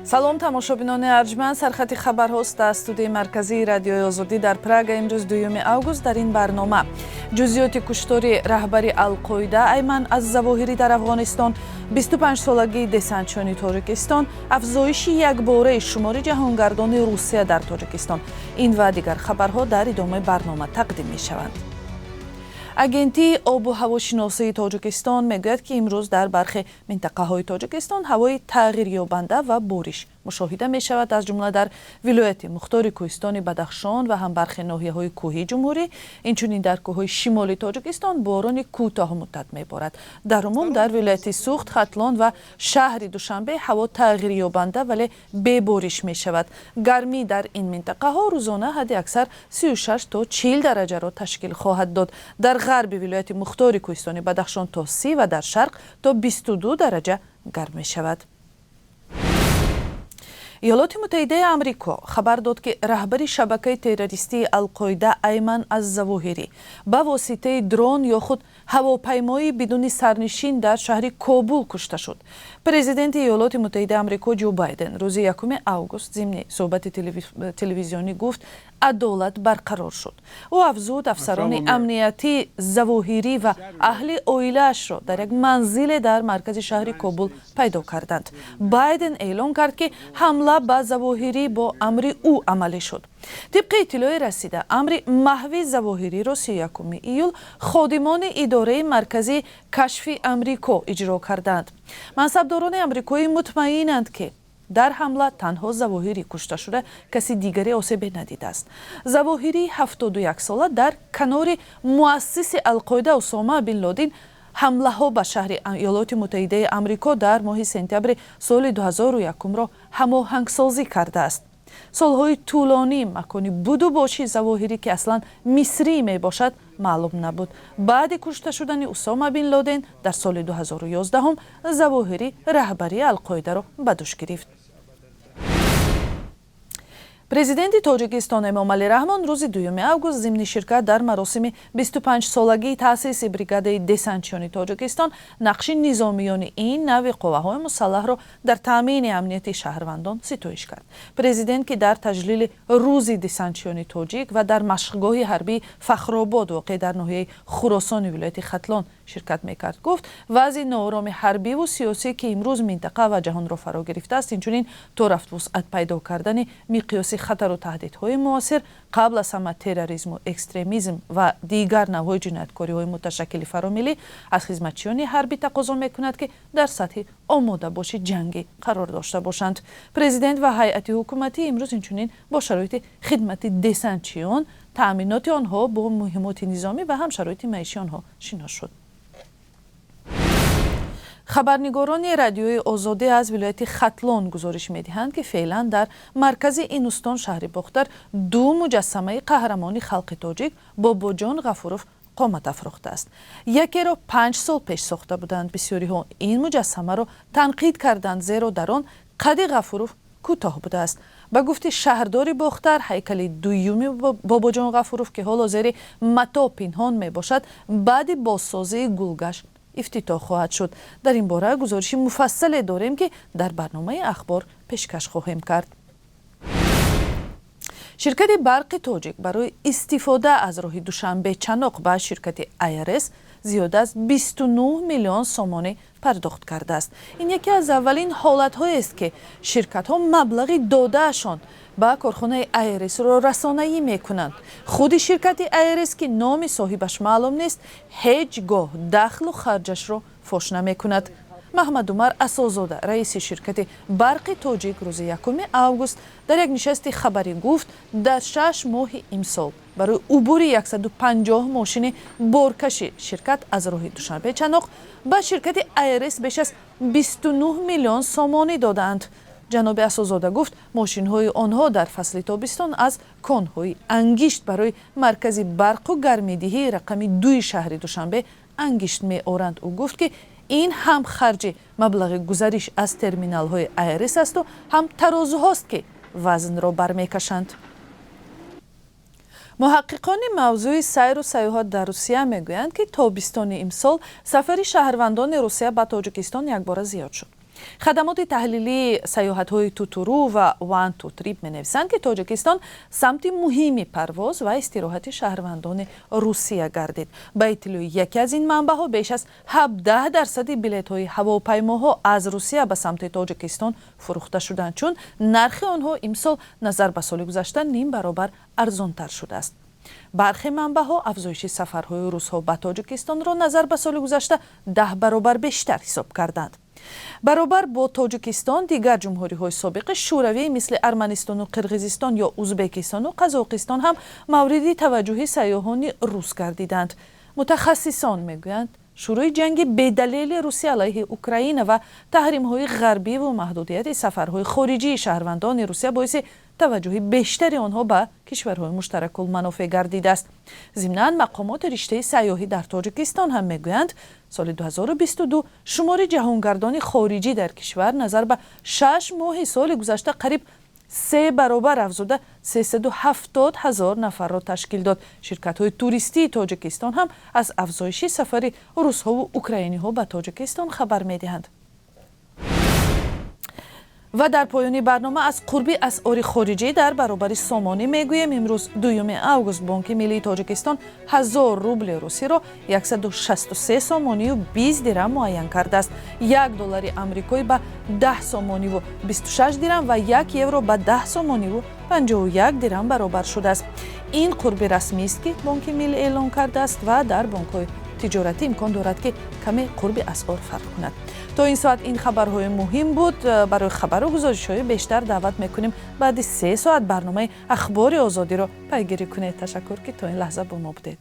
Салом, тамошобинони арҷманд. Сархати хабарҳост аз студияи марказии Радиои Озодӣ дар Прага. Имрӯз, 2 август, дар ин барнома: ҷузъиёти куштори раҳбари Алқоида Айман аз Завоҳирӣ дар Афғонистон, 25-солагии десантчиёни Тоҷикистон, афзоиши якбораи шумори ҷаҳонгардони Русия дар Тоҷикистон. Ин ва дигар хабарҳо дар идомаи барнома тақдим мешаванд. Агентии обу ҳавошиносии Тоҷикистон мегӯяд, ки имрӯз дар бархе минтақаҳои Тоҷикистон ҳавои тағйирёбанда ва бориш мушоҳида мешавад, аз ҷумла дар вилояти мухтори кӯҳистони Бадахшон ва ҳам бархе ноҳияҳои кӯҳии ҷумҳурӣ. Инчунин дар кӯҳҳои шимоли Тоҷикистон борони кӯтоҳмуддат меборад. Дар умум дар вилояти Суғд, Хатлон ва шаҳри Душанбе ҳаво тағйирёбанда, вале бебориш мешавад. Гармӣ дар ин минтақаҳо рӯзона ҳадди аксар 36 то 40 дараҷаро ташкил хоҳад дод. Дар ғарби вилояти мухтори кӯҳистони Бадахшон то 30 ва дар шарқ то 22 дараҷа гарм мешавад. Иёлоти Муттаҳидаи Амрико хабар дод, ки раҳбари шабакаи террористии Алқоида Айман аз Завоҳирӣ ба воситаи дрон ё худ ҳавопаймои бидуни сарнишин дар шаҳри Кобул кушта шуд. Президенти Иёлоти Муттаҳидаи Амрико Ҷо Байден рӯзи 1 август зимни суҳбати телевизионӣ гуфт, адолат барқарор шуд. Ӯ афзуд, афсарони амниятӣ Завоҳирӣ ва аҳли оилаашро дар як манзиле дар маркази шаҳри Кобул пайдо карданд. Байден эълон кард, ки ҳамла ба Завоҳирӣ бо амри ӯ амалӣ шуд. Тибқи иттилои расида, амри маҳви Завоҳириро 31 июл ходимони Идораи марказии кашфи Амрико иҷро карданд. Мансабдорони амрикоӣ мутмаинанд, ки дар ҳамла танҳо Завоҳирӣ кушта шуда, каси дигаре осебе надидааст. Завоҳирӣ 71 сола дар канори муассиси Алқоида Усома бин Лодин ҳамлаҳо ба шаҳри Иёлоти Муттаҳидаи Амрико дар моҳи сентябри соли 2001-ро ҳамоҳангсозӣ кардааст. Солҳои тӯлонӣ макони буду боши Завоҳирӣ, ки аслан мисрӣ мебошад, маълум набуд. Баъди кушта шудани Усома бин Лоден дар соли 2011 Завоҳирӣ раҳбарии Алқоидаро ба дӯш гирифт. Президенти Тоҷикистон Эмомалӣ Раҳмон рӯзи 2 август зимни ширкат дар маросими 25-солагии таъсиси бригадаи десантчиёни Тоҷикистон нақши низомиёни ин навъи қувваҳои мусаллаҳро дар таъмини амнияти шаҳрвандон ситоиш кард. Президент, ки дар таҷлили Рӯзи десантчиёни тоҷик ва дар машқгоҳи ҳарбии Фахробод, воқеъ дар ноҳияи Хуросони вилояти Хатлон, ширкат мекард, гуфт, вазъи ноороми ҳарбиву сиёсӣ, ки имрӯз минтақа ва ҷаҳонро фаро гирифтааст, инчунин то рафт вусъат пайдо кардани миқёси хатару таҳдидҳои муосир, қабл аз ҳама терроризму экстремизм ва дигар навъҳои ҷинояткориҳои муташаккили фаромиллӣ, аз хизматчиёни ҳарбӣ тақозо мекунад, ки дар сатҳи омодабоши ҷангӣ қарор дошта бошанд. Президент ва ҳайати ҳукуматӣ имрӯз инчунин бо шароити хидмати десантчиён, таъминоти онҳо бо муҳимоти низомӣ ва ҳам шароити маишии онҳо шинос шуд. Хабарнигорони Радиои Озодӣ аз вилояти Хатлон гузориш медиҳанд, ки феълан дар маркази ин устон, шаҳри Бохтар, ду муҷассамаи қаҳрамони халқи тоҷик Бобоҷон Ғафуров қомат афрохтааст. Якеро 5 сол пеш сохта буданд. Бисёриҳо ин муҷассамаро танқид карданд, зеро дар он қади Ғафуров кӯтоҳ будааст. Ба гуфти шаҳрдори Бохтар, ҳайкали дуюми Бобоҷон Ғафуров, ки ҳоло зери мато пинҳон мебошад, баъди бозсозии гулгашт ифтитоҳ хоҳад шуд. Дар ин бора гузориши муфассале дорем, ки дар барномаи ахбор пешкаш хоҳем кард. Ширкати Барқи Тоҷик барои истифода аз роҳи Душанбе Чаноқ ба ширкати АйРС зиёда аз 29 миллион сомонӣ пардохт кардааст. Ин яке аз аввалин ҳолатҳоест, ки ширкатҳо маблағи додаашон ба корхонаи АйРСро расонаӣ мекунанд. Худи ширкати АйРС, ки номи соҳибаш маълум нест, ҳеҷ гоҳ дахлу харҷашро фош намекунад. Маҳмадумар Асозода, раиси ширкати Барқи Тоҷик, рӯзи 1 август дар як нишасти хабарӣ гуфт, дар 6 моҳи имсол барои убури 150 мошини боркаши ширкат аз роҳи Душанбе Чаноқ ба ширкати АйРС беш аз 29 миллион сомонӣ додаанд. Ҷаноби Асозода гуфт, мошинҳои онҳо дар фасли тобистон аз конҳои ангишт барои маркази барқу гармидиҳии рақами дуи шаҳри Душанбе ангишт меоранд. Ӯ гуфт, ки ин ҳам харҷи маблағи гузариш аз терминалҳои АйРС асту ҳам тарозуҳост, ки вазнро бармекашанд. Муҳаққиқони мавзӯи сайру сайёҳат дар Русия мегӯянд, ки тобистони имсол сафари шаҳрвандони Русия ба Тоҷикистон якбора зиёд шуд. Хадамоти таҳлилии сайёҳатҳои Тутуру ва One Two Trip менависанд, ки Тоҷикистон самти муҳими парвоз ва истироҳати шаҳрвандони Русия гардид. Ба иттилои яке аз ин манбаъҳо, беш аз 17 дарсади билетҳои ҳавопаймоҳо аз Русия ба самти Тоҷикистон фурӯхта шуданд, чун нархи онҳо имсол назар ба соли гузашта ним баробар арзонтар шудааст. Бархе манбаъҳо афзоиши сафарҳои русҳо ба Тоҷикистонро назар ба соли гузашта 10 баробар бештар ҳисоб карданд. Баробар бо Тоҷикистон, дигар ҷумҳуриҳои собиқи шӯравӣ, мисли Арманистону Қирғизистон ё Узбекистону Қазоқистон ҳам мавриди таваҷҷӯҳи сайёҳони рус гардиданд. Мутахассисон мегӯянд, шурӯи ҷанги бедалели Русия алайҳи Украина ва таҳримҳои ғарбиву маҳдудияти сафарҳои хориҷии шаҳрвандони Русия боиси таваҷҷӯҳи бештари онҳо ба кишварҳои муштаракулманофеъ гардидааст. Зимнан, мақомоти риштаи сайёҳӣ дар Тоҷикистон ҳам мегӯянд, соли 2022 шумори ҷаҳонгардони хориҷӣ дар кишвар назар ба 6 моҳи соли гузашта қариб 3 баробар афзуда, 370 ҳазор нафарро ташкил дод. Ширкатҳои туристии Тоҷикистон ҳам аз афзоиши сафари русҳову украиниҳо ба Тоҷикистон хабар медиҳанд. Ва дар поёни барнома аз қурби асъори хориҷӣ дар баробари сомонӣ мегӯем. Имрӯз, 2 август, Бонки миллии Тоҷикистон 1000 рубли русиро 163 сомонию 20 дирам муайян кардааст. 1 доллари амрикоӣ ба 10 сомониву 26 дирам ва 1 евро ба 10 сомониву 51 дирам баробар шудааст. Ин қурби расмист, ки Бонки миллӣ эълон кардааст, ва дар бонкҳои тиҷоратӣ имкон дорад, ки каме қурби асъор фарқ кунад. То ин соат ин хабарҳои муҳим буд. Барои хабару гузоришҳои бештар даъват мекунем, баъди 3 соат барномаи Ахбори Озодиро пайгирӣ кунед. Ташаккур, ки то ин лаҳза бо мо будед.